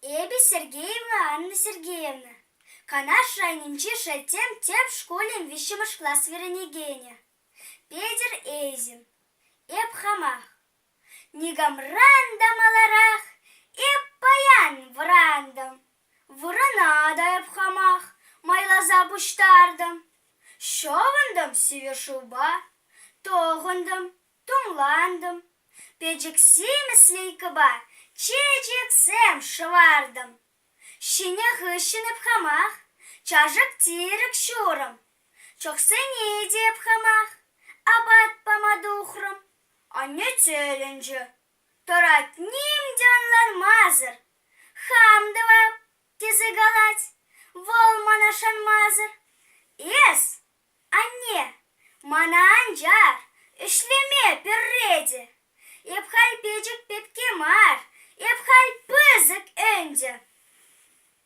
Эпӗ Сергеева Анна Сергеевна, Канаш районӗнчи Шелттем тӗп шкулӗн виҫҫӗмӗш класс вӗренекенӗ. Петӗр Эйзин. Эп хамах. Никамран та маларах эп паян вӑрантӑм. Вырӑна та эп хамах майласа пуҫтартӑм. Ҫӑвӑнтӑм сивӗ шывпа, тӑхӑнтӑм, тумлантӑм. Пӗчӗк симӗс лейкӑпа чечексем шӑвартӑм. Ҫинӗ хыҫҫӑн эп хамах чашӑк-тирӗк ҫурӑм. Чӑхсене те эп хамах апат пама тухрӑм. Анне тӗлӗнчӗ. Тӑрать ним те ӑнланмасӑр. Хам тӑвап, тесе калать вӑл мана шанмасӑр. Эс, анне, мана ан чар, ӗҫлеме пӗрре те. Эп халь пӗчӗк пепке мар, эп халь пысӑк ӗнтӗ.